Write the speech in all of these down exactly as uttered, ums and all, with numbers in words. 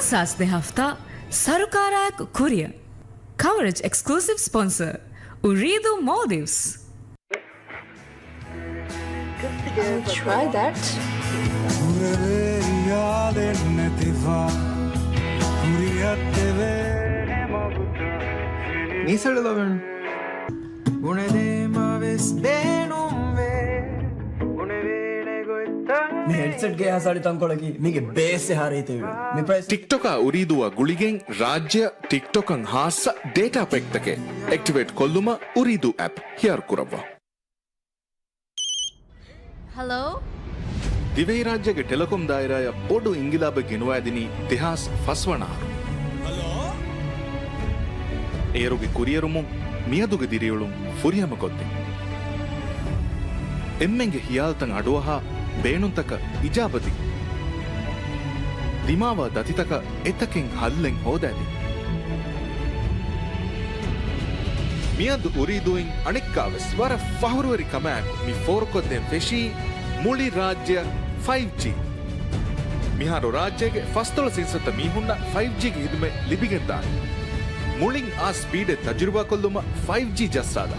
ސާސް ދެ ހަފްތާ ސަރުކާރާއެކު ކުރިއަށް. ކަވަރޭޖް އެކްސްކްލޫސިވް ސްޕޮންސަރ، އުރީދޫ މޯލްޑިވްސް. I'll try that. ނީސަޅު ލޮވެން. ބުނެދޭމަވެސް ބޭނުންވޭ. ބުނެވޭނެ ގޮތްތައް. މި ހެޑްސެޓްގެ އެހާ ސަޅި ތަންކޮޅަކީ މީގެ ބޭސް އެހާ ރީތިވެ. މި ޕްރައިސް. ޓިކްޓޮކާ އުރީދޫއާ ގުޅިގެން ރާއްޖެއަށް ޓިކްޓޮކަށް ހާއްސަ ޑޭޓާ ޕެކްތަކެއް. އެކްޓިވޭޓް ކޮށްލުމަށް އުރީދޫ އެޕް ހިޔާރު ކުރައްވާ. ހަލޯ؟ ދިވެހިރާއްޖޭގެ ޓެލެކޮމް ދާއިރާއަށް ބޮޑު އިންގިލާބެއް ގެނުވައިދިނީ ދެހާސް ފަސް ވަނަ އަހަރު. އޭރުގެ ކުރިއެރުމުން މިއަދުގެ ދިރިއުޅުން ފުރިހަމަކޮށްދިން. އެންމެންގެ ހިޔާލުތައް އަޑުއަހާ، ބޭނުންތަކަށް އިޖާބަދިން. ދިމާވާ ދަތިތަކަށް އެތަކެއް ހައްލެއް ހޯދައިދިން. މިއަދު އުރީދޫއިން އަނެއްކާވެސް ވަރަށް ފަހުރުވެރި ކަމާއެކު މި ފޯރުކޮށްދޭން ފެށީ މުޅި ރާއްޖެއަށް ފައިވް ޖީ. މިހާރު ރާއްޖޭގެ ފަސްދޮޅަސް އިންސައްތަ މީހުންނަށް ފައިވް ޖީގެ ހިދުމަތް ލިބިގެންދާނެ. މުޅިން އާ ސްޕީޑެއް ތަޖުރިބާކޮށްލުމަށް ފައިވް ޖީ ޖައްސާލާ.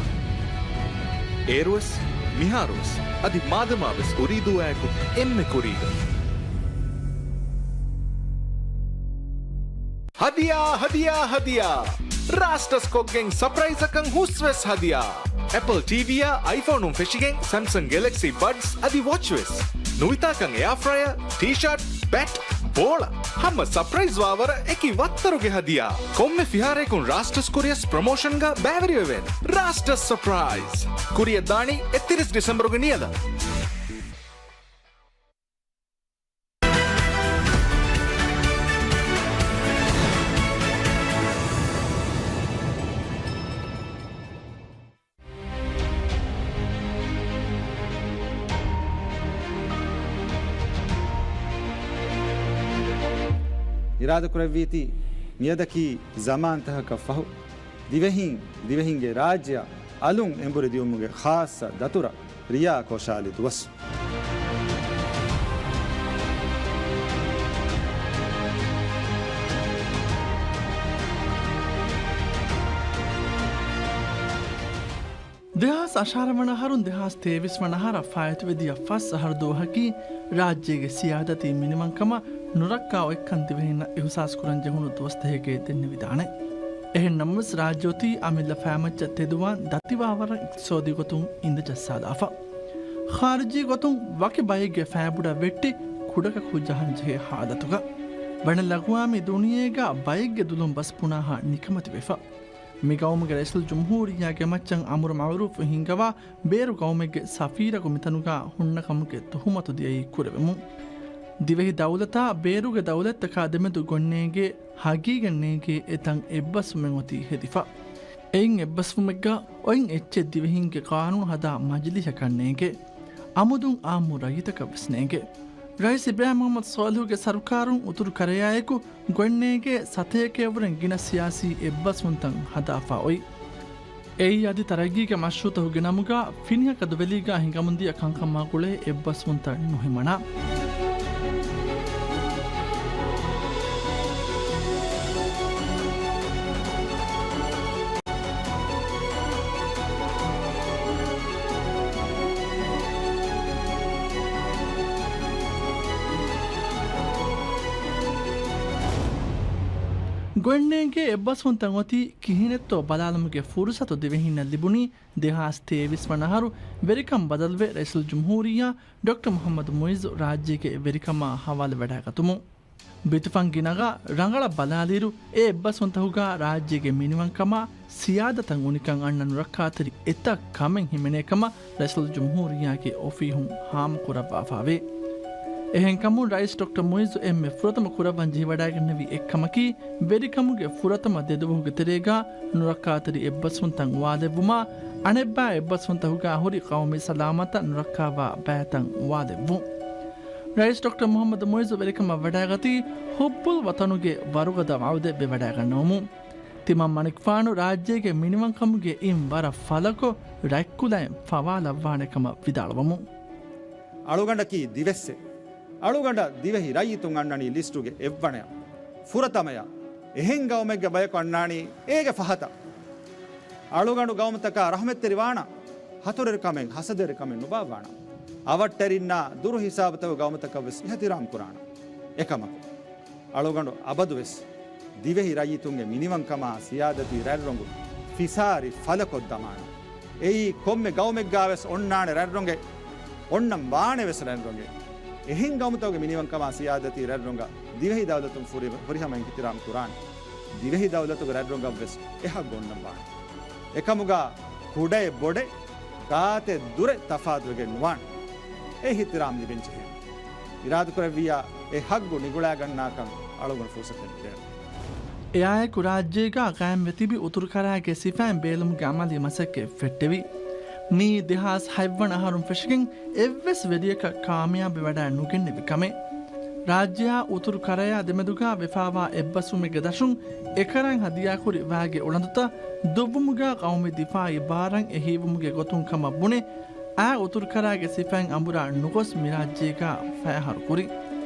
އޭރުވެސް، މިހާރުވެސް، އަދި މާދަމާވެސް އުރީދޫއާއެކު އެންމެ ކުރީގަ. ހަދިޔާ، ހަދިޔާ، ހަދިޔާ! ރާސްޓަސް ކޮށްގެން ސަޕްރައިޒަކަށް ހުސްވެސް ހަދިޔާ! އެޕަލް ޓީވީއާ އައިފޯނުން ފެށިގެން ސެމްސަން ގެލެކްސީ ބަޑްސް އަދި ވޮޗްވެސް. ނުވިތާކަން އެއާފްރަޔަރ، ޓީޝާޓް، ބެޓް، ބޯޅަ. ހަމަ ސަޕްރައިޒް ވާވަރަށް އެކި ވައްތަރުގެ ހަދިޔާ. ކޮންމެ ފިހާރަޔަކުން ރާސްޓަސް ކުރިޔަސް ޕްރޮމޯޝަންގަ ބައިވެރިވެވޭނެ. ރާސްޓަސް ސަޕްރައިޒް. ކުރިއަށް ދާނީ އެއްތިރީސް ޑިސެމްބަރުގެ ނިޔަލަށް. އިރާދަކުރެއްވީތީ، މިއަދަކީ ޒަމާންތަކަކަށް ފަހު، ދިވެހީން، ދިވެހިންގެ ރާއްޖެއަށް އަލުން އެނބުރި ދިއުމުގެ ޚާއްޞަ ދަތުރަށް ރިޔާ ކޮށާލި ދުވަސް. ދެހާސް އަށާރަ ވަނަ އަހަރުން ދެހާސް ތޭވީސް ވަނަ އަހަރަށް ފާއިތުވެ ދިޔަ ފަސް އަހަރު ދުވަހަކީ ރާއްޖޭގެ ސިޔާދަތީ މިނިވަންކަމަށް ނުރައްކާ އޮތްކަން ދިވެހިންނަށް އިހުސާސް ކުރަން ޖެހުނު ދުވަސްތަކެކޭ ދެންނެވިދާނެ. އެހެން ނަމަވެސް ރާއްޖެ އޮތީ އަމިއްލަ ފައިމައްޗަށް ތެދުވާން ދަތިވާވަރަށް އިޤްތިޞާދީ ގޮތުން އިނދެ ޖައްސާލާފަ. ޚާރިޖީ ގޮތުން ވަކި ބައެއްގެ ފައިބުޑަށް ވެއްޓި ކުޑަކަކު ޖަހަން ޖެހޭ ހާލަތުގަ. ވަނަ ލަގުވާ މި ދުނިޔޭގަ ބައެއްގެ ދުލުން ބަސް ބުނާހާ ނިކަމެތިވެފަ. މި ގައުމުގެ ރައީސުލްޖުމްހޫރިއްޔާގެ މައްޗަށް އަމުރު މައުރޫފު ހިންގަވާ ބޭރު ގައުމެއްގެ ސަފީރަކު މިތަނުގަ ހުންނަ ކަމުގެ ތުހުމަތު ދިޔައީ ކުރެވެމުން. ދިވެހި ދައުލަތާ ބޭރުގެ ދައުލަތްތަކާ ދެމެދު ގޮންނޭގޭ ހަގީގަތް ނޭނގޭ އެތަން އެއްބަސްވުމެއް އޮތީ ހެދިފަ. އެއިން އެއްބަސްވުމެއްގަ އޮތް އެއްޗެއް ދިވެހިންގެ ޤާނޫނު ހަދާ މަޖިލީހަކަށް ނޭނގޭ. އަމުދުން އާއްމު ރައްޔިތަކަށް ވެސް ނޭނގޭ. ރައީސް އިބްރާހިމް މުޙައްމަދު ޞާލިޙުގެ ސަރުކާރުން އުތުރު ކަރަޔާއެކު ގޮތްނޭގޭ ސަތޭކައަށްވުރެން ގިނަ ސިޔާސީ އެއްބަސްވުންތައް ހަދާފަ އޮތް. އެއީ އަދި ތަރައްގީގެ މަޝްރޫޢުތަކުގެ ނަމުގަ ފިނިހަކަ ދުވެލީގަ ހިނގަމުންދިޔަ ކަންކަމާ ގުޅޭ އެއްބަސްވުންތައް ނުހިމަނާ. ގޮތްނޭނގޭ އެއްބަސްވުންތައް އޮތީ ކިހިނެއްތޯ ބަލާލުމުގެ ފުރުސަތު ދިވެހިންނަށް ލިބުނީ ދެހާސް ތޭވީސް ވަނަ އަހަރު ވެރިކަން ބަދަލުވެ ރައީސުލްޖުމްހޫރިއްޔާ ޑޮކްޓަރ މުޙައްމަދު މުޢިއްޒު ރާއްޖޭގެ ވެރިކަމާ ހަވާލުވެވަޑައިގަތުމުން. ބިތުފަން ގިނަގަ ރަނގަޅަށް ބަލާލިއިރު، އެ އެއްބަސްވުންތަކުގަ ރާއްޖޭގެ މިނިވަންކަމާ ސިޔާދަތަށް އުނިކަން އަންނަ ނުރައްކާތެރި އެތައް ކަމެއް ހިމެނޭ ކަމަށް ރައީސުލްޖުމްހޫރިއްޔާގެ އޮފީހުން ހާމަކުރައްވާފަވޭ. އެހެންކަމުން ރައީސް ޑޮކްޓަރ މުޢިއްޒު އެންމެ ފުރަތަމަ ކުރައްވަން ޖެހިވަޑައިގެންނެވި އެއްކަމަކީ، ވެރިކަމުގެ ފުރަތަމަ ދެދުވަހުގެ ތެރޭގަ ނުރައްކާތެރި އެއްބަސްވުންތައް އުވާލެއްވުމާ، އަނެއްބައި އެއްބަސްވުންތަކުގަ ހުރި ޤައުމީ ސަލާމަތަށް ނުރައްކާވާ ބައިތައް އުވާލެއްވުން. ރައީސް ޑޮކްޓަރ މުޙައްމަދު މުޢިއްޒު ވެރިކަމަށް ވަޑައިގަތީ ހުއްބުލް ވަޠަނުގެ ވަރުގަދަ ވަޢުދެއް ވެވަޑައިގަންނަވަމުން. ތިމަން މަނިކުފާނު ރާއްޖޭގެ މިނިވަންކަމުގެ އިން ވަރަށް ފަލަކޮށް، ރަތްކުލައިން ފަވާލައްވާނެ ކަމަށް ވިދާޅުވަމުން. އަޅުގަނޑަކީ ދިވެއްސެއް. އަޅުގަނޑަށް ދިވެހި ރައްޔިތުން އަންނަނީ ލިސްޓުގެ އެއްވަނަޔަށް. ފުރަތަމަޔަށް އެހެން ގައުމެއްގެ ބަޔަކު އަންނާނީ އޭގެ ފަހަތަށް. އަޅުގަނޑު ގައުމުތަކާ ރަހުމަތްތެރިވާނަން، ހަތުރުވެރިކަމެއް، ހަސަދަވެރިކަމެއް ނުބާއްވާނަން. އަވަށްޓެރިންނާ ދުރު ހިސާބުތަކުގެ ގައުމުތަކަށްވެސް އިހްތިރާމް ކުރާނަން. އެކަމަކު، އަޅުގަނޑު އަބަދުވެސް ދިވެހި ރައްޔިތުންގެ މިނިވަންކަމާ ސިޔާދަތީ ރަތްރޮނގު ފިސާރި ފަލަކޮށްދަމާނަން. އެއީ ކޮންމެ ގައުމެއްގާވެސް އޮންނާނެ ރަތްރޮނގެއް، އޮންނަން ވާނެވެސް ރަތްރޮނގެއް. އެހެން ގައުމުތަކުގެ މިނިވަންކަމާ ސިޔާދަތީ ރަތްރޮނގަށް ދިވެހި ދައުލަތުން ފުރި-، ފުރިހަމަ އިހްތިރާމް ކުރާނެ. ދިވެހި ދައުލަތުގެ ރަތްރޮނގަށްވެސް އެ ހައްގު އޮންނަން ވާނެ. އެކަމުގާ ކުޑައެއް ބޮޑެއް، ގާތެއް ދުރެއް ތަފާތުވެގެން ނުވާނެ. އެ އިހްތިރާމް ލިބެން ޖެހޭނެ. އިރާދަކުރެއްވިއްޔާ އެ ހައްގު ނިގުޅާގަންނާކަން އަޅުގަނޑު ފުރުސަތެއް ދޭނެ. އެއާއެކު ރާއްޖޭގާ ގާއިމްވެ ތިބި އުތުރު ކަރައިގެ ސިފައިން ބޭލުމުގެ އަމަލީ މަސައްކަތް ފެއްޓެވި. މިއީ ދެހާސް ހަތްވަނަ އަހަރުން ފެށިގެން އެއްވެސް ވެރިޔަކަށް ކާމިޔާބެއް ވަޑައެއް ނުގެންނެވި ކަމެއް. ރާއްޖެއާ އުތުރު ކަރަޔާ ދެމެދުގާ ވެފާވާ އެއްބަސްވުމެއްގެ ދަށުން އެކަރަން ހަދިޔާކުރި ވައިގެ އުޅަނދުތައް ދުއްވުމުގާ ގައުމީ ދިފާއީ ބާރަށް އެހީވުމުގެ ގޮތުން ކަމަށް ބުނެ، އާ އުތުރު ކަރައިގެ ސިފައިން އަނބުރާ ނުގޮސް މިރާއްޖޭގާ ފައިހަރު ކުރި.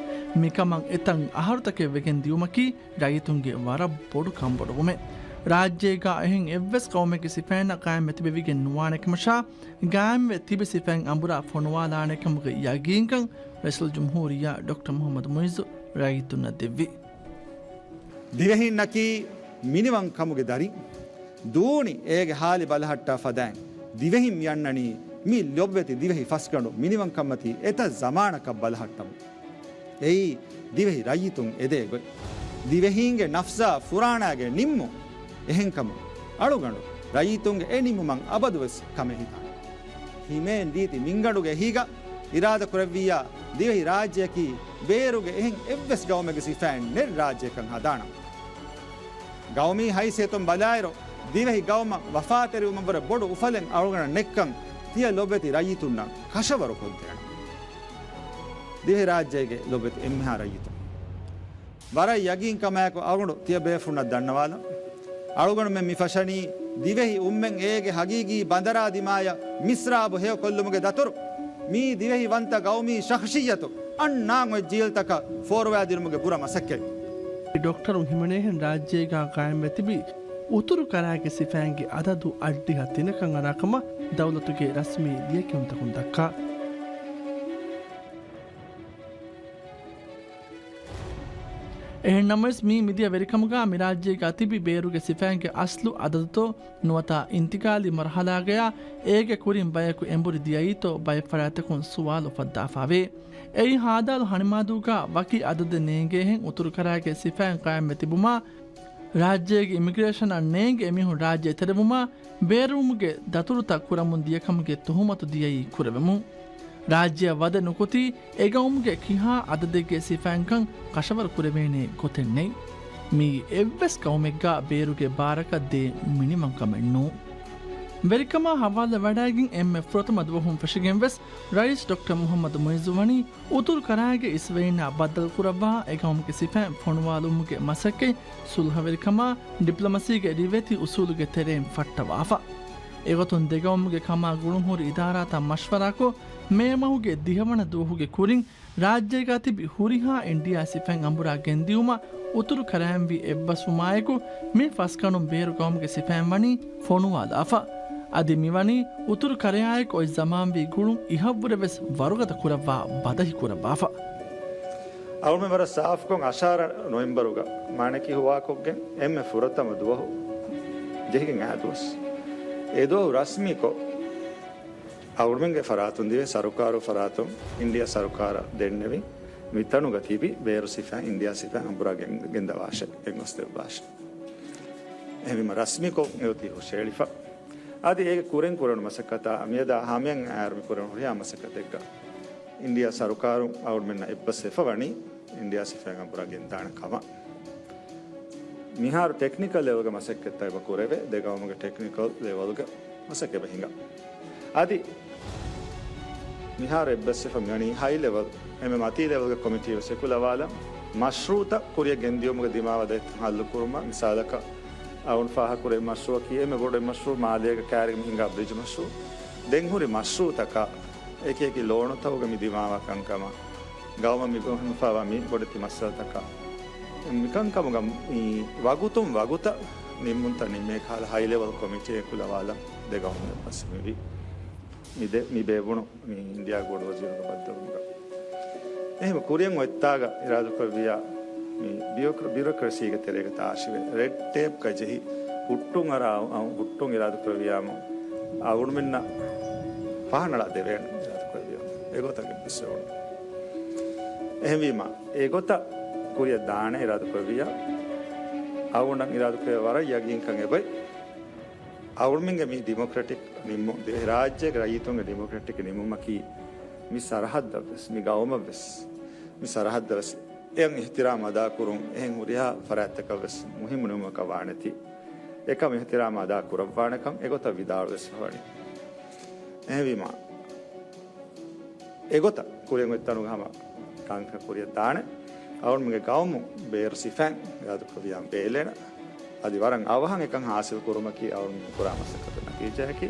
މިކަމަށް އެތަން އަހަރުތަކެއް ވެގެން ދިޔުމަކީ ރައްޔިތުންގެ ވަރަށް ބޮޑު ކަންބޮޑުވުމެއް. ރާއްޖޭގާ އެހެން އެއްވެސް ގައުމެއްގެ ސިފައިންނަށް ގާއިމްވެ ތިބެވިގެން ނުވާނެކަމަށާ، ގާއިމްވެ ތިބި ސިފައިން އަނބުރާ ފޮނުވާލާނެކަމުގެ ޔަގީންކަން ރައީސުލްޖުމްހޫރިއްޔާ ޑޮކްޓަރ މުހައްމަދު މުއިއްޒު ރައްޔިތުންނަށް ދެއްވި. ދިވެހިންނަކީ މިނިވަންކަމުގެ ދަރިން. ދޫނި އޭގެ ހާލި ބަލަހައްޓާ ފަދައިން ދިވެހިން މި އަންނަނީ މި ލޮބްވެތި ދިވެހި ފަސްގަނޑު މިނިވަންކަންމަތީ އެތައް ޒަމާނަކަށް ބަލަހައްޓަމުން. އެއީ ދިވެހި ރައްޔިތުން އެދޭ ގޮތް. ދިވެހީންގެ ނަފްސާ ފުރާނާގެ ނިންމުން. އެހެންކަމުން އަޅުގަނޑު ރައްޔިތުންގެ އެ ނިންމުމަށް އަބަދުވެސް ކަމެއް ހިތާނެ. ހިމޭން ރީތި މިންގަނޑުގެ އެހީގަ އިރާދަ ކުރެއްވިއްޔާ، ދިވެހި ރާއްޖެއަކީ ބޭރުގެ އެހެން އެއްވެސް ގައުމެއްގެ ސިފައިން ނެތް ރާއްޖެއަކަށް ހަދާނަން. ގައުމީ ހައިސިއްޔަތުން ބަލާއިރު، ދިވެހި ގައުމަށް ވަފާތެރިވުމަށްވުރެ ބޮޑު އުފަލެއް އަޅުގަނޑަށް ނެތްކަން ތިޔަ ލޮބެތި ރައްޔިތުންނަށް ކަށަވަރު ކޮށްދޭނަން. ދިވެހި ރާއްޖޭގެ ލޮބެތި އެންމެހާ ރައްޔިތުން. ވަރަށް ޔަގީންކަމާއެކު އަޅުގަނޑު ތިޔަ ބޭފުޅުންނަށް ދަންނަވާލަން. އަޅުގަނޑުމެން މި ފަށަނީ ދިވެހި އުންމެން އޭގެ ހަގީގީ ބަނދަރާ ދިމާޔަށް މިސްރާބު ހެޔޮކޮށްލުމުގެ ދަތުރު، މީ ދިވެހި ވަންތަ ގައުމީ ޝަޚްޞިއްޔަތު އަންނާން އޮތް ޖީލްތަކަށް ފޯރުވާދިނުމުގެ ބުރަ މަސައްކަތް. ޑޮކްޓަރުން ހިމެނޭހެން ރާއްޖޭގާ ގާއިމްވެ ތިބި އުތުރު ކަރައިގެ ސިފައިންގެ އަދަދު އަށްޑިހަ ތިނަކަށް އަރާކަމަށް ދައުލަތުގެ ރަސްމީ ލިޔެކިޔުންތަކުން ދައްކާ. އެހެންނަމަވެސް، މީ މިދިޔަ ވެރިކަމުގާ މިރާއްޖޭގާ ތިބި ބޭރުގެ ސިފައިންގެ އަސްލު އަދަދުތޯ ނުވަތަ އިންތިގާލީ މަރުހަލާގަޔާ އޭގެ ކުރިން ބަޔަކު އެނބުރި ދިޔައީތޯ ބައެއް ފަރާތްތަކުން ސުވާލު އުފައްދާފާވޭ. އެއީ ހާދާލު ހަނިމާދޫގާ ވަކި އަދަދެއް ނޭނގޭހެން އުތުރު ކަރައިގެ ސިފައިން ގާއިމްވެ ތިބުމާ، ރާއްޖޭގެ އިމިގްރޭޝަނަށް ނޭނގެ އެމީހުން ރާއްޖެ އެތެރެވުމާ، ބޭރުވުމުގެ ދަތުރުތައް ކުރަމުން ދިޔަކަމުގެ ތުހުމަތު ދިޔައީ ކުރެވެމުން. ރާއްޖެއަށް ވަދެ ނުކުތީ، އެގައުމުގެ ކިހާ އަދަދެއްގެ ސިފައިންކަން ކަށަވަރު ކުރެވޭނޭ ގޮތެއް ނެތް. މީ އެއްވެސް ގައުމެއްގާ ބޭރުގެ ބާރަކަށް ދޭ މިނިވަންކަމެއް ނޫން. ވެރިކަމާ ހަވާލުވެވަޑައިގެން އެންމެ ފުރަތަމަ ދުވަހުން ފެށިގެން ވެސް ރައީސް ޑޮކްޓަރ މުހައްމަދު މުއިއްޒު ވަނީ އުތުރު ކަރައިގެ އިސްވެރިންނާ ބައްދަލުކުރައްވާ އެގައުމުގެ ސިފައިން ފޮނުވާލުމުގެ މަސައްކަތް ސުލްހަވެރިކަމާ ޑިޕްލޮމަސީގެ ރިވެތި އުސޫލުގެ ތެރެއިން ފައްޓަވާފަ. އެގޮތުން ދެގައުމުގެ ކަމާ ގުޅުންހުރި އިދާރާތައް މަޝްވަރާކޮށް، މޭ މަހުގެ ދިހަވަނަ ދުވަހުގެ ކުރިން ރާއްޖޭގާ ތިބި ހުރިހާ އިންޑިއާ ސިފައިން އަނބުރާ ގެންދިއުމަށް އުތުރު ކަރައިންވީ އެއްބަސްވުމާއެކު، މި ފަސްގަނޑުން ބޭރު ގައުމުގެ ސިފައިން ވަނީ ފޮނުވާލާފަ. އަދި މިވަނީ އުތުރު ކަރަޔާއެކު އޮތް ޒަމާންވީ ގުޅުން އިހަށްވުރެވެސް ވަރުގަދަ ކުރައްވާ ބަދަހި ކުރައްވާފަ. އަޅުމެން ވަރަށް ސާފުކޮށް އަށާރަ ނޮވެމްބަރުގަ މާނައަކީ ހުވާކޮށްގެން އެންމެ ފުރަތަމަ ދުވަހު ޖެހިގެން އާ ދުވަސް. އެ ދުވަހު ރަސްމީކޮށް، އަޅުމެންގެ ފަރާތުން ދިވެހި ސަރުކާރު ފަރާތުން އިންޑިއާ ސަރުކާރަށް ދެންނެވި މިތަނުގަ ތިބި ބޭރު ސިފައިން އިންޑިއާ ސިފައިން އަނބުރާ ގެން، ގެންދަވާށޭ، ގެންގޮސްދެއްވާށޭ. އެހެންވީމަ ރަސްމީކޮށް އެއޮތީ ހުށައެޅިފަ. އަދި އޭގެ ކުރިން ކުރެވުނު މަސައްކަތާ މިއަދާ ހަމަޔަށް އައިރު މި ކުރެވުނު ހުރިހާ މަސައްކަތެއްގަ އިންޑިއާ ސަރުކާރުން އަޅުމެންނަށް އެއްބަސްވެފަ ވަނީ އިންޑިއާ ސިފައިން އަނބުރާ ގެންދާނެ ކަމަށް. މިހާރު ޓެކްނިކަލް ލެވެލްގެ މަސައްކަތްތައް އެބަ ކުރެވޭ، ދެ ގައުމުގެ ޓެކްނިކަލް ލެވެލްގެ މަސައްކަތް އެބަ ހިނގާ. އަދި މިހާރު އެއްބަސްވެފަ މިވަނީ ހައި ލެވެލް، އެންމެ މަތީ ލެވެލްގެ ކޮމިޓީ ވެސް އެކުލަވާލަން، މަޝްރޫއުތައް ކުރިއަށް ގެންދިޔުމުގެ ދިމާވަދައިތައް ހައްލު ކުރުމަށް. މިސާލަކަށް، އަޅުގަނޑު ފާހަގަކުރި މަޝްރޫއަކީ އެންމެ ބޮޑު މަޝްރޫއު މާލޭގަ ކައިރިގަ މި ހިނގާ ބްރިޖް މަޝްރޫއު. ދެން ހުރި މަޝްރޫއުތަކަށް އެކި އެކި ލޯނުތަކުގަ މި ދިމާވާ ކަންކަމަށް، ގައުމަށް މި ބުނެފައިވާ މި ބޮޑެތި މައްސަލަތަކަށް މިކަންކަމުގަ މި ވަގުތުން ވަގުތަށް ނިންމުންތައް ނިންމޭ ކަހަލަ ހައި ލެވަލް ކޮމިޓީއެއް ކުލަވާލަން ދެ ގައުމުގެ ބަސް މިވީ. މި ދެ، މި ބޭއްވުނު މި އިންޑިއާގެ ބޮޑު ވަޒީރުގެ ބައްދަލުވުމުގަ. އެހެން ކުރިއަށް އޮތްތާގަ އިރާދަކުރެއްވިޔާ މި ބިއޮކް-، ބިއުރޮކްރަސީގެ ތެރޭގަ ތާށިވެ ރެޑް ޓޭޕްގަ ޖެހި ހުއްޓުން އަރާ އައު-، އައު-، ހުއްޓުން އިރާދަކުރެއްވިޔާމު އަޅުގަނޑުމެންނަށް ފަހަނަޅާ ދެވޭނެ އިރާދަކުރެއްވިޔާ. އެގޮތަށް އެއްވެސް ވެވުނު. އެހެންވީމަ، އެގޮތަށް ކުރިއަށް ދާނެ އިރާދަކުރެއްވިއްޔާ، އަޅުގަނޑަށް އިރާދަކުރެއްވިޔާ ވަރަށް ޔަގީންކަން އެބައި. އަޅުގަނޑުމެންގެ މި ޑިމޮކްރެޓިކް ނިންމު-، ދިވެހިރާއްޖޭގެ ރައްޔިތުންގެ ޑިމޮކްރެޓިކް ނިންމުމަކީ މި ސަރަހައްދަށްވެސް، މި ގައުމަށްވެސް، މި ސަރަހައްދަށްވެސް އެހެން އިޙްތިރާމް އަދާކުރުން އެހެން ހުރިހާ ފަރާތްތަކަށްވެސް މުހިއްމު ނިންމުމަކަށް ވާނެތީ. އެކަމަށް އިޙްތިރާމް އަދާ ކުރައްވާނެކަން އެގޮތަށް ވިދާޅުވެސް ވަނީ. އެހެންވީމާ، އެގޮތަށް ކުރިއަށް އޮތް ތަނުގަ ހަމަ ކަންކަން ކުރިއަށް ދާނެ. އަޅުގަނޑުމެންގެ ގައުމު ބޭރު ސިފައިން އިރާދަކުރެއްވިޔާ ބޭލޭނެ. އަދި ވަރަށް އަވަހަށް އެކަން ހާސިލް ކުރުމަކީ އަޅުގަނޑުމެން ކުރާ މަސައްކަތުގެ ނަތީޖާއަކީ.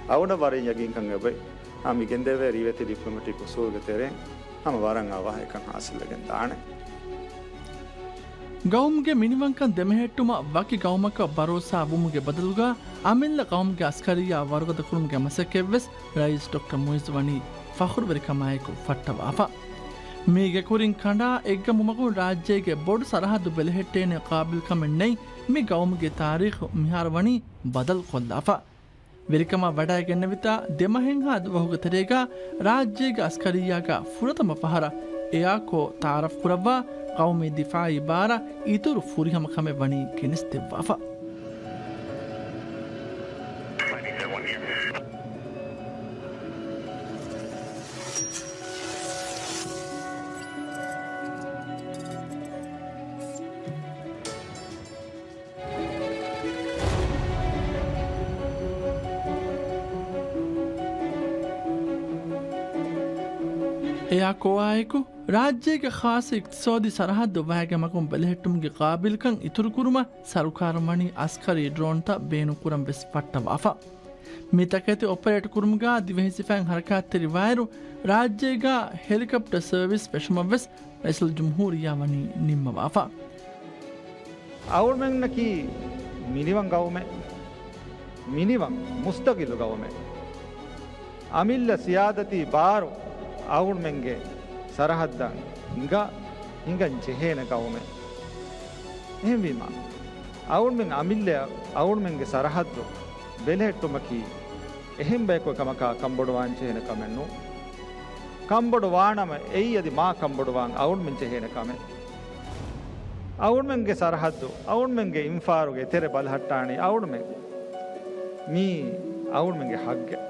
އަޅުގަނޑަށް ވަރަށް ޔަގީންކަން އެބައި. ހަމަ މި ގެންދެވޭ ރިވެތި ޑިޕްލޮމެޓިކް އުސޫލުގެ ތެރެއިން ހަމަ ވަރަށް އަވަހަށް އެކަން ހާސިލްވެގެން ދާނެ. ގައުމުގެ މިނިވަންކަން ދެމެހެއްޓުމަށް ވަކި ގައުމަކަށް ބަރޯސާ ވުމުގެ ބަދަލުގަ އަމިއްލަ ގައުމުގެ އަސްކަރިއްޔާ ވަރުގަދަ ކުރުމުގެ މަސައްކަތްވެސް ރައީސް ޑޮކްޓަރ މުއިއްޒު ވަނީ ފަޚުރުވެރިކަމާއެކު ފައްޓަވާފަ. މީގެ ކުރިން ކަނޑާ އެއްގަމުމަގުން ރާއްޖޭގެ ބޮޑު ސަރަހައްދު ބެލެހެއްޓޭނެ ޤާބިލްކަމެއް ނެތް މި ގައުމުގެ ތާރީޚު މިހާރު ވަނީ ބަދަލުކޮށްލާފަ. ވެރިކަމާ ވަޑައިގެންނެވިތާ ދެމަހެއްހާ ދުވަހުގެ ތެރޭގަ ރާއްޖޭގެ އަސްކަރިއްޔާގަ ފުރަތަމަ ފަހަރަށް އެއާކޯ ތަޢާރަފް ކުރައްވާ ޤައުމީ ދިފާޢީ ބާރަށް އިތުރު ފުރިހަމަ ކަމެއް ވަނީ ގެނެސްދެއްވާފަ. އެއާކޯއާއެކު، ރާއްޖޭގެ ޚާއްޞަ އިޤްތިޞާދީ ސަރަޙައްދު ވައިގެ މަގުން ބެލެހެއްޓުމުގެ ޤާބިލްކަން އިތުރުކުރުމަށް ސަރުކާރުން ވަނީ އަސްކަރީ ޑްރޯންތައް ބޭނުންކުރަން ވެސް ފައްޓަވާފަ. މި ތަކެތި އޮޕަރޭޓް ކުރުމުގަ ދިވެހި ސިފައިން ޙަރަކާތްތެރިވާއިރު، ރާއްޖޭގަ ހެލިކޮޕްޓަ ސަރވިސް ފެށުމަށްވެސް ރައީސުލްޖުމްހޫރިއްޔާ ވަނީ ނިންމަވާފަ. އަޅުގަނޑުމެންނަކީ މިނިވަން ގައުމެއް، މިނިވަން މުސްތަގިއްލު ގައުމެއް. އަމިއްލަ ސިޔާދަތީ ބާރު އަޅުގަނޑުމެންގެ ސަރަހައްދަށް ހިނގާ، ހިނގަން ޖެހޭނެ ގައުމެއް. އެހެންވީމާ، އަޅުގަނޑުމެން އަމިއްލަ އަޅުގަނޑުމެންގެ ސަރަހައްދު ބެލެހެއްޓުމަކީ އެހެން ބަޔަކު ކަމަކާ ކަންބޮޑުވާން ޖެހޭނެ ކަމެއް ނޫން. ކަންބޮޑު ވާނަމަ، އެއީ އަދި މާ ކަންބޮޑުވާން އަޅުގަނޑުމެން ޖެހޭނެ ކަމެއް. އަޅުގަނޑުމެންގެ ސަރަހައްދު، އަޅުގަނޑުމެންގެ އިންފާރުގެ ތެރެ ބަލަހައްޓާނީ އަޅުގަނޑުމެން. މީ އަޅުގަނޑުމެންގެ ހައްގެއް.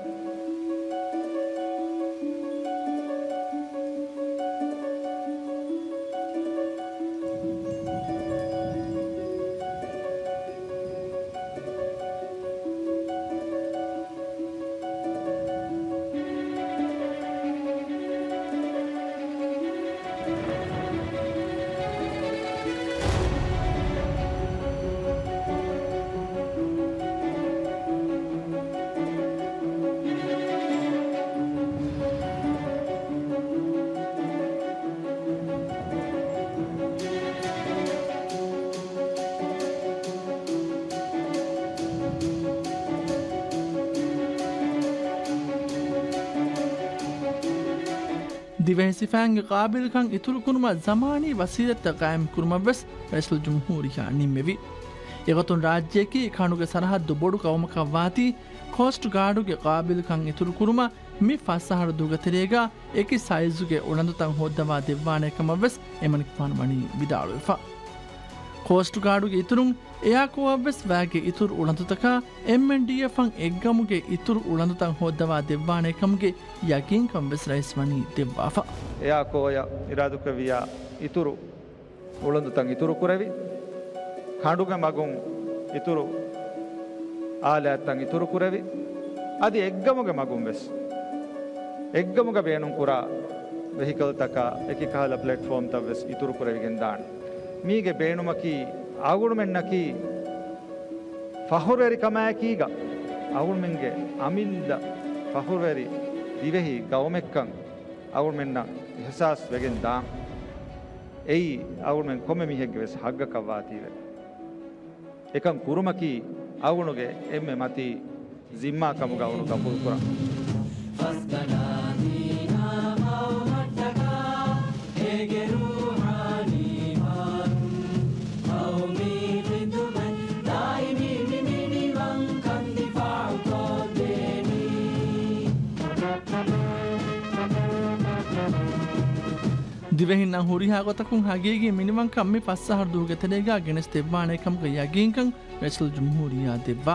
ދިވެހި ސިފައިންގެ ޤާބިލްކަން އިތުރުކުރުމަށް ޒަމާނީ ވަސީލަތްތައް ޤާއިމްކުރުމަށްވެސް ރައީސުލްޖުމްހޫރިއްޔާ ނިންމެވި. އެގޮތުން ރާއްޖެއަކީ ކަނޑުގެ ސަރަހައްދު ބޮޑު ގައުމަކަށް ވާތީ، ކޯސްޓް ގާޑުގެ ޤާބިލްކަން އިތުރުކުރުމަށް މި ފަސް އަހަރު ދުވަހުގެ ތެރޭގަ އެކި ސައިޒުގެ އުޅަނދުތައް ހޯއްދަވާ ދެއްވާނެ ކަމަށްވެސް އެމަނިކުފާނު ވަނީ ވިދާޅުވެފަ. ކޯސްޓް ގާޑުގެ އިތުރުން އެއާކޯއަށްވެސް ވައިގެ އިތުރު އުޅަނދުތަކާ އެމްއެންޑީއެފަށް އެއްގަމުގެ އިތުރު އުޅަނދުތައް ހޯއްދަވާ ދެއްވާނެ ކަމުގެ ޔަގީންކަން ވެސް ރައީސް ވަނީ ދެއްވާފަ. އެއާކޯއަށް އިރާދަކުރެއްވިޔާ އިތުރު އުޅަނދުތައް އިތުރުކުރެވި، ކަނޑުގެ މަގުން އިތުރު އާލާތްތައް އިތުރުކުރެވި، އަދި އެއްގަމުގެ މަގުން ވެސް، އެއްގަމުގަ ބޭނުންކުރާ ވެހިކަލްތަކާ އެކި ކަހަލަ ޕްލެޓްފޯމްތައް ވެސް އިތުރުކުރެވިގެން ދާނެ. މީގެ ބޭނުމަކީ އަޅުގަނޑުމެންނަކީ ފަޚުރުވެރިކަމާއެކީގަ އަޅުގަނޑުމެންގެ އަމިއްލަ ފަޚުރުވެރި ދިވެހި ގައުމެއްކަން އަޅުގަނޑުމެންނަށް އިޙްސާސް ވެގެން ދާން. އެއީ އަޅުގަނޑުމެން ކޮންމެ މީހެއްގެ ވެސް ހައްގަކަށް ވާތީވެ. އެކަން ކުރުމަކީ އަޅުގަނޑުގެ އެންމެ މަތީ ޒިންމާ ކަމުގަ އަޅުގަނޑު ގަބޫލު ކުރަން. ފަސްގަނޑާ ދީނާ ޤައުމަށްޓަކާ އޭގެ ރޫޙާނީ ބާރުން ޤައުމީ ޚިދުމަތް ދާއިމީ މި މިނިވަންކަން ދިފާޢުކޮށްދޭނީ. ދިވެހިންނަށް ހުރިހާ ގޮތަކުން ހަގީގީ މިނިވަންކަން މި ފަސް އަހަރު ދުވަހުގެ ތެރޭގަ ގެނެސްދެއްވާނޭ ކަމުގެ ޔަގީންކަން ރައީސުލްޖުމްހޫރިއްޔާ ދެއްވާ.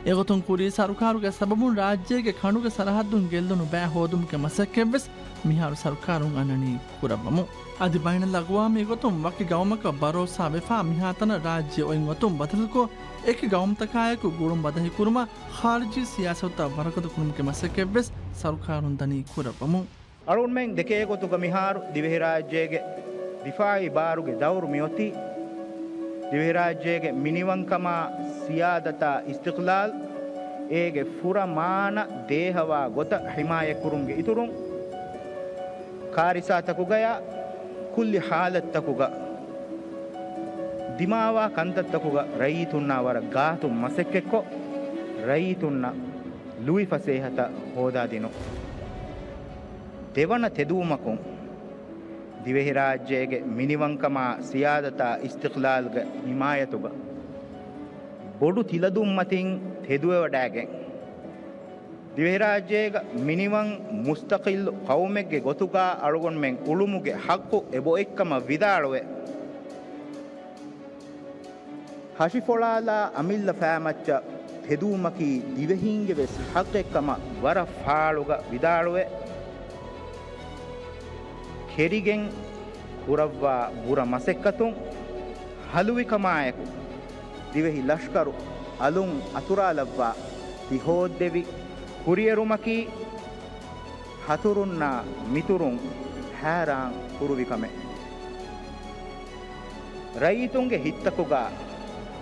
އެގޮތުން ކުރީ ސަރުކާރުގެ ސަބަބުން ރާއްޖޭގެ ކަނޑުގެ ސަރަހައްދުން ގެއްލުނު ބައި ހޯދުމުގެ މަސައްކަތްވެސް މިހާރު ސަރުކާރުން އަންނަނީ ކުރައްވަމުން. އަދި ބައިނަލްއަގްވާމީ ގޮތުން ވަކި ގައުމަކަށް ބަރޯސާވެފާ މިހާތަނަށް ރާއްޖެ އޮތް އޮތުން ބަދަލުކޮށް، އެކި ގައުމުތަކާއެކު ގުޅުން ބަދަހިކުރުމަށް ޚާރިޖީ ސިޔާސަތުތައް ވަރުގަދަ ކުރުމުގެ މަސައްކަތްވެސް ސަރުކާރުން ދަނީ ކުރައްވަމުން. އަޅުގަނޑުމެން ދެކޭ ގޮތުގަ މިހާރު ދިވެހިރާއްޖޭގެ ދިފާޢީ ބާރުގެ ދައުރު މިއޮތީ، ދިވެހިރާއްޖޭގެ މިނިވަންކަމާ، ސިޔާދަތާ، އިސްތިޤްލާލް އޭގެ ފުރަމާނަ ދޭހަވާ ގޮތަށް ޙިމާޔަތްކުރުމުގެ އިތުރުން، ކާރިސާތަކުގަޔާ ކުއްލި ޙާލަތްތަކުގަ ދިމާވާ ކަންތައްތަކުގަ ރައްޔިތުންނާ ވަރަށް ގާތުން މަސައްކަތްކޮށް، ރައްޔިތުންނަށް ލުއިފަސޭހަތައް ހޯދާދިނުން. ދެވަނަ ތެދުވުމަކުން، ދިވެހިރާއްޖޭގެ މިނިވަންކަމާ ސިޔާދަތާ އިސްތިޤްލާލްގެ ޙިމާޔަތުގަ ބޮޑު ތިލަދުންމަތިން ތެދުވެވަޑައިގެން، ދިވެހިރާއްޖޭގަ މިނިވަން މުސްތަޤިއްލު ޤައުމެއްގެ ގޮތުގަ އަޅުގަނޑުމެން އުޅުމުގެ ޙައްޤު އެބައޮތްކަމަށް ވިދާޅުވެ، ހަށިފޮޅާލާ އަމިއްލަ ފައިމައްޗަށް ތެދުވުމަކީ ދިވެހީންގެ ވެސް ޙައްޤެއްކަމަށް ވަރަށް ފާޅުގަ ވިދާޅުވެ، ކެރިގެން ކުރައްވާ ބުރަ މަސައްކަތުން ހަލުވިކަމާއެކު، ދިވެހި ލަޝްކަރު އަލުން އަތުރާލައްވާ ތި ހޯއްދެވި ކުރިއެރުމަކީ، ހަތުރުންނާ މިތުރުން ހައިރާން ކުރުވި ކަމެއް. ރައްޔިތުންގެ ހިތްތަކުގަ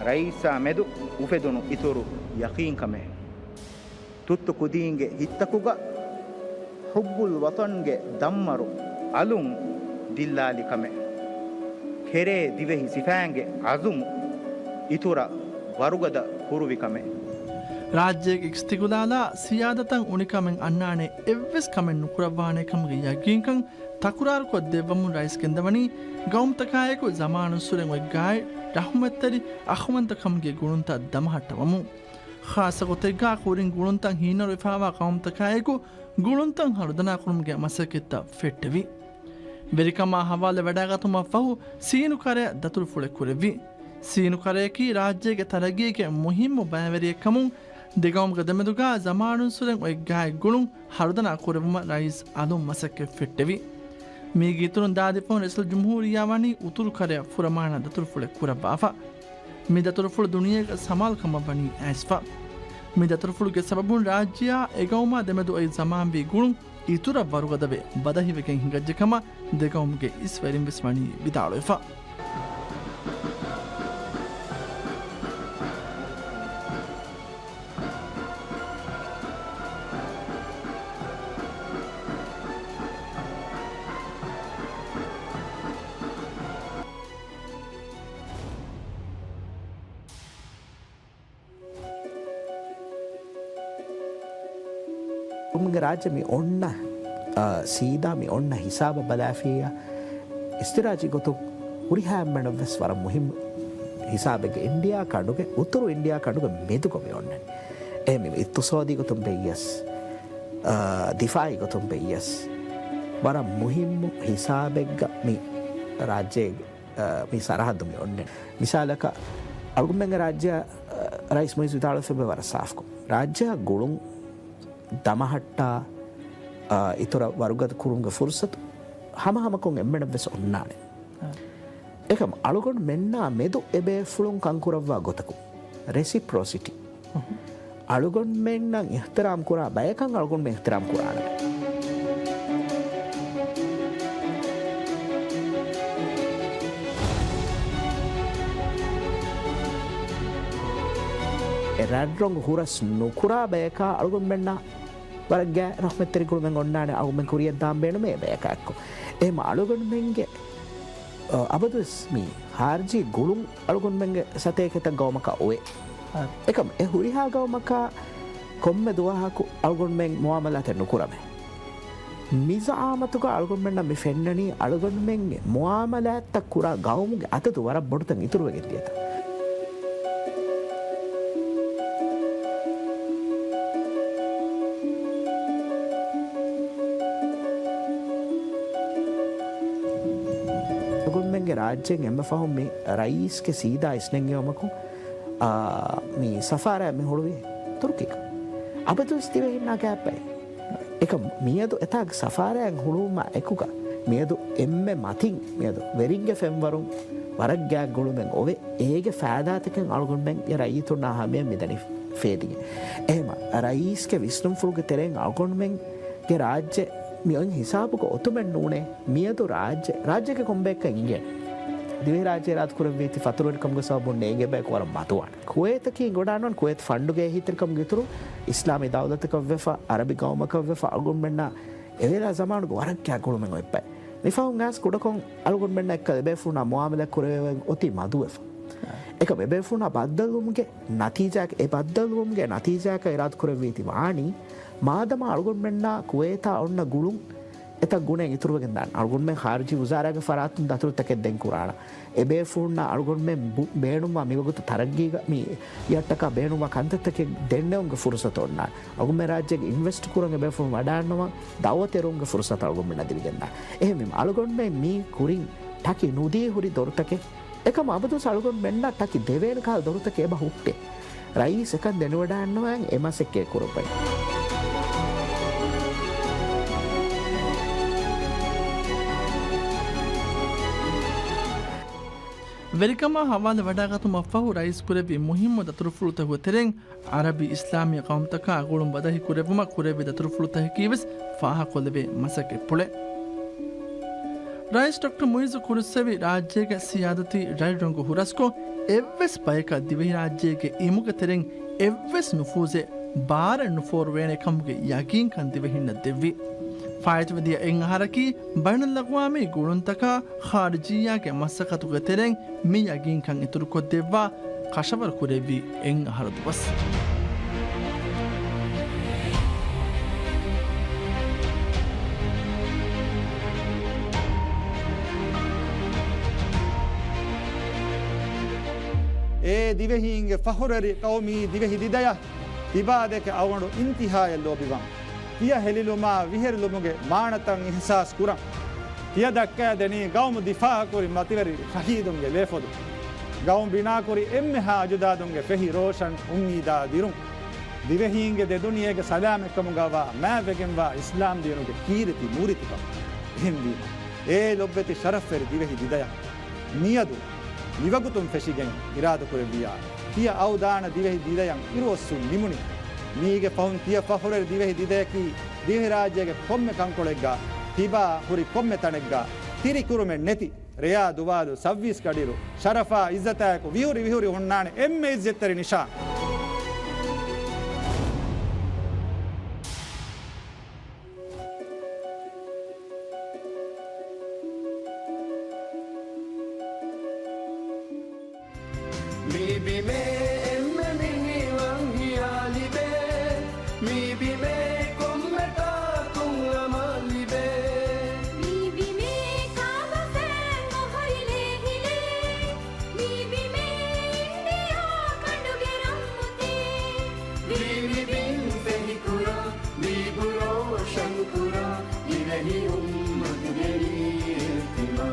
ރައީސާ މެދު އުފެދުނު އިތުރު ޔަޤީންކަމެއް. ތުއްތު ކުދީންގެ ހިތްތަކުގަ ޙުއްބުލް ވަޠަންގެ ދަންމަރު އަލުން ދިއްލާލި ކަމެއް. ކެރޭ ދިވެހި ސިފައިންގެ އަޒުމު އިތުރަށް ވަރުގަދަ ކުރުވި ކަމެއް. ރާއްޖޭގެ އިސްތިޤުލާލާ ސިޔާދަތަށް އުނިކަމެއް އަންނާނެ އެއްވެސް ކަމެއް ނުކުރައްވާނެ ކަމުގެ ޔަގީންކަން ތަކުރާރުކޮށްދެއްވަމުން ރައީސް ގެންދަވަނީ، ގައުމުތަކާއެކު ޒަމާނުއްސުރެން އޮތް ގާތް ރަޙުމަތްތެރި އަޚުމަތްތައް ކަމުގެ ގުޅުންތައް ދަމަހައްޓަވަމުން. ޚާއްޞަ ގޮތެއްގާ ކުރިން ގުޅުންތައް ހީނަރުވެފާވާ ޤައުމުތަކާއެކު ގުޅުންތައް ހަރުދަނާކުރުމުގެ މަސައްކަތްތައް ފެއްޓެވި. ވެރިކަމާ ހަވާލު ވަޑައިގަތުމަށްފަހު ސީނު ކަރަޔަށް ދަތުރުފުޅެއް ކުރެއްވި. ސީނު ކަރަޔަކީ ރާއްޖޭގެ ތަރައްގީގެ މުހިއްމު ބައިވެރިއެއްކަމުން، ދެގައުމުގެ ދެމެދުގާ ޒަމާނުއްސުރެން އޮތް ގާތް ގުޅުން ހަރުދަނާ ކުރެއްވުމަށް ރައީސް އަލުން މަސައްކަތް ފެއްޓެވި. މީގެ އިތުރުން ދާދިފަހުން ރައީސުލްޖުމްހޫރިއްޔާ ވަނީ އުތުރު ކަރަޔަށް ފުރަމާނަ ދަތުރުފުޅެއް ކުރައްވާފަ. މި ދަތުރުފުޅު ދުނިޔޭގަ ސަމާލުކަމަށް ވަނީ އައިސްފަ. މި ދަތުރުފުޅުގެ ސަބަބުން ރާއްޖެއާ އެގައުމާ ދެމެދު އޮތް ޒަމާންވީ ގުޅުން އިތުރަށް ވަރުގަދަވެ ބަދަހިވެގެން ހިނގައްޖެ ކަމަށް ދެގައުމުގެ އިސްވެރިން ވެސް ވަނީ ވިދާޅުވެފަ. މި ރާއްޖެ މި އޮންނަ، އާ، ސީދާ މި އޮންނަ ހިސާބަށް ބަލާފިއްޔާ، އިސްތިރާޖީ ގޮތުން ހުރިހާ އެންމެނަށްވެސް ވަރަށް މުހިއްމު ހިސާބެއްގެ އިންޑިއާ ކަނޑުގެ އުތުރު އިންޑިއާ ކަނޑުގެ މެދުގަ މި އޮންނަނީ. އެ މި އިޤްތިޞާދީ ގޮތުން ބެއްޔަސް، އާ، ދިފާޢީ ގޮތުން ބެއްޔަސް ވަރަށް މުހިއްމު ހިސާބެއްގަ މި ރާއްޖޭގެ، އާ، މި ސަރަހައްދު މި އޮންނަނީ. މިސާލަކަށް، އަޅުގަނޑުމެންގެ ރާއްޖެއަށް، އާ، ރައީސް މުއިއްޒު ވިދާޅުވެފައި ވަރަށް ސާފުކޮށް، ރާއްޖެއަށް ގުޅުން ދަމަހައްޓާ، އާ، އިތުރަށް ވަރުގަދަ ކުރުމުގެ ފުރުޞަތު ހަމަހަމަކޮށް އެންމެނަށްވެސް އޮންނާނެ. އާ. އެކަމް އަޅުގަނޑުމެންނާ މެދު އެބޭފުޅުން ކަންކުރައްވާ ގޮތަކުން، ރެސިޕްރޮސިޓީ. އަހު. އަޅުގަނޑުމެންނަށް އިޙްތިރާމް ކުރާ ބަޔަކަށް އަޅުގަނޑުމެން އިޙްތިރާމް ކުރާނަމޭ. އެ ރަށްރޮނގު ހުރަސް ނުކުރާ ބަޔަކާ އަޅުގަނޑުމެންނާ ވަރަށް ގާތް ރަޙްމަތްތެރި ގުޅުމެއް އޮންނާނެ، އަޅުގަނޑުމެން ކުރިއަށް ދާން ބޭނުމޭ ބަޔަކާ އެއްކޮށް. އެހެން އަޅުގަނޑުމެންގެ، އަ، އަބަދުވެސް މި ހާރިޖީ ގުޅުން އަޅުގަނޑުމެންގެ ސަތޭކަތައް ގައުމަކާ އޮވޭ. އާ. އެކަމް އެ ހުރިހާ ގައުމަކާ ކޮންމެ ދުވަހަކު އަޅުގަނޑުމެން މުއާމަލާތެއް ނުކުރަމޭ. މި ޒައާމަތުގަ އަޅުގަނޑުމެންނަށް މި ފެންނަނީ އަޅުގަނޑުމެންގެ މުއާމަލާތްތައް ކުރާ ގައުމުގެ އަދަދު ވަރަށް ބޮޑުތަން އިތުރުވެގެން ދިޔަތަން. އަޅުގަނޑުމެންގެ ރާއްޖޭން އެންމެ ފަހުން މި ރައީސްގެ ސީދާ އިސްނެންގެވުމަކުން، އާ، މި ސަފާރާއެއް މި ހުޅުވީ ތުރުކީގަ. އަބަދުވެސް ދިވެހިންނާ ގާތްޕައެއް. އެކަމް މިއަދު އެތާގެ ސަފާރާއެއް ހުޅުވުމާ އެކުގަ، މިއަދު އެންމެ މަތިން މިއަދު ވެރިންގެ ފެންވަރުން ވަރަށް ގާތް ގުޅުމެއް އޮވެ، އޭގެ ފައިދާތަކެއް އަޅުގަނޑުމެންގެ ރައްޔިތުންނާ ހަމަޔަށް މިދަނީ ފޭދިގެން. އެހެމަ ރައީސްގެ ވިސްނުންފުޅުގެ ތެރެއިން އަޅުގަނޑުމެންގެ ރާއްޖެ މި އޮތް ހިސާބުގަ އޮތުމެއް ނޫނޭ، މިއަދު ރާއްޖެ، ރާއްޖޭގެ ކޮންބަޔަކަށް އިނގޭނެ. ދިވެހިރާއްޖެ އިރާދަ ކުރެއްވީތީ ފަތުރުވެރިކަމުގެ ސަބަބުން ނޭނގޭ ބަޔަކު ވަރަށް މަދުވާނެ. ކުވޭތަކީ އިނގޮޑާންވާން ކުވޭތު ފަންޑުގެ އެހީތެރިކަމުގެ އިތުރުން އިސްލާމީ ދައުލަތަކަށްވެފަ، އަރަބި ގައުމަކަށް ވެފަ އަޅުގަނޑުމެންނާ އެވެލާ ޒަމާނުގެ ވަރަށް ގާތް ގުޅުމެއް އޮތްބައެއް. މިފަހުން އައިސް ކުޑަކޮށް އަޅުގަނޑުމެންނާ އެއްކަލަ އެބޭފުޅުންނާ މުއާމަލާތް ކުރެވޭ އޮތީ މަދުވެފަ. އެކަމް އެބޭފުޅުންނާ ބައްދަލުވުމުގެ ނަތީޖާއަކަށް، އެ ބައްދަލުވުމުގެ ނަތީޖާއަކަށް އިރާދަ ކުރެއްވީތީ ވާނީ، މާދަމާ އަޅުގަނޑުމެންނާ ކުވޭތާ އޮންނަ ގުޅުން އެތައް ގުނައެއް އިތުރުވެގެން ދާނެ. އަޅުގަނޑުމެން ޚާރިޖީ ވުޒާރާގެ ފަރާތުން ދަތުރުތަކެއް ދެން ކުރާނަން. އެބޭފުޅުންނާ އަޅުގަނޑުމެން ބު-، ބޭނުންވާ މިވަގުތު ތަރައްގީގަ މި އަށްޓަކާ ބޭނުންވާ ކަންތައްތަކެއް ދެންނެވުމުގެ ފުރުސަތު އޮންނާނެ. އަޅުގަނޑުމެން ރާއްޖޭގަ އިންވެސްޓް ކުރަން އެބޭފުޅުން ވަޑާންނަވާން ދައުވަތު އެރުވުމުގެ ފުރުސަތު އަޅުގަނޑުމެންނަށް ދެވިގެންދާނެ. އެހެންވީމަ އަޅުގަނޑުމެން މީ ކުރިން ޓަކި ނުދީ ހުރި ދޮރުތަކެއް، އެކަމް އަބަދުވެސް އަޅުގަނޑުމެންނަށް ޓަކި ދެވޭނެ ކަހަލަ ދޮރުތަކެއް އެބަ ހުއްޓޭ. ރައީސް އެކަން ދެނެވަޑައިގަންނަވާން އެ މަސައްކަތް ކުރައްވައި. ވެރިކަމާ ހަވާލުވެވަޑައިގަތުމަށްފަހު ރައީސް ކުރެއްވި މުހިއްމު ދަތުރުފުޅުތަކުގެ ތެރެއިން، އަރަބި އިސްލާމީ ގައުމުތަކާ ގުޅުން ބަދަހި ކުރެއްވުމަށް ކުރެއްވި ދަތުރުފުޅުތަކަކީ ވެސް ފާހަގަކޮށްލެވޭ މަސައްކަތްޕުޅެއް. ރައީސް ޑޮކްޓަރ މުއިއްޒު ކުރުއްސެވި ރާއްޖޭގެ ސިޔާދަތީ ރަތް ރޮނގު ހުރަސްކޮށް، އެއްވެސް ބަޔަކަށް ދިވެހިރާއްޖޭގެ އިމުގެ ތެރެއިން އެއްވެސް ނުފޫޒެއް ބާރަށް ނުފޯރުވޭނެ ކަމުގެ ޔަގީންކަން ދިވެހިންނަށް ދެއްވި. ފާއިތުވެދިޔަ އެއް އަހަރަކީ ބައިނަލްއަގްވާމީ ގުޅުންތަކާ ޚާރިޖިއްޔާގެ މަސައްކަތުގެ ތެރެއިން މި ޔަގީންކަން އިތުރުކޮށްދެއްވާ ކަށަވަރު ކުރެއްވި އެއް އަހަރު ދުވަސް. އޭ ދިވެހީންގެ ފަޚުރުވެރި ޤައުމީ ދިވެހި ދިދަޔަށް، ތިބާދެކެ އަޅުގަނޑު އިންތިހާޔަށް ލޯބިވަން. ތިޔަ ހެލިލުމާ ވިހެރިލުމުގެ މާނަތައް އިޙްސާސް ކުރަން. ތިޔަ ދައްކައިދެނީ ގައުމު ދިފާޢަކުރި މަތިވެރި ޝަހީދުންގެ ލޭފޮދު. ގައުމު ބިނާކުރި އެންމެހާ އަޖުދާދުންގެ ފެހި ރޯޝަން އުއްމީދާ ދިރުން. ދިވެހީންގެ ދެދުނިޔޭގެ ސަލާމަތްކަމުގަވާ މާތްވެގެންވާ އިސްލާމް ދީނުގެ ކީރިތި ނޫރީތިކަން. އެހެންވީމަ، އޭ ލޮބުވެތި ޝަރަފްވެރި ދިވެހި ދިދަޔަށް، މިއަދު މިވަގުތުން ފެށިގެން އިރާދަކުރެއްވިޔާ، ތިޔަ އައު ދާނަ ދިވެހި ދިދަޔަށް އިރުއޮއްސުން ނިމުނީ. މީގެ ފަހުން ތިޔަ ފަޚުރުވެރި ދިވެހި ދިދަޔަކީ، ދިވެހިރާއްޖޭގެ ކޮންމެ ކަންކޮޅެއްގަ، ތިބާ ހުރި ކޮންމެ ތަނެއްގަ، ތިރިކުރުމެއް ނެތި، ރެޔާ ދުވާލު ސައްވީސް ގަޑިއިރު، ޝަރަފާ އިއްޒަތާއެކު ވިހުރި ވިހުރި ހުންނާނެ އެންމެ އިއްޒަތްތެރި ނިޝާން. މި ބިމޭ އެންމެ މިނިވަން ހިޔާ ލިބޭ. މި ބިމޭ ކޮންމެ ތާކުން އަމާން ލިބޭ. މި ބިމޭ ކާބަފައިން އޮހޮރިލޭ ހިލޭ. މި ބިމޭ އިންޑިއާ ކަނޑުގެ ރަންމުތޭ. ވީ މި ބިން ފެހިކުރާ، ވީބު ރޯޝަންކުރާ، ދިވެހި އުއްމަތުގެ އިއްތިމާ.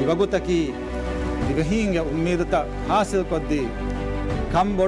ވަގުތަކީ ދިވެހީންގެ އުއްމީދުތައް ހާސިލްކޮށްދީ، ކަންބޮޑު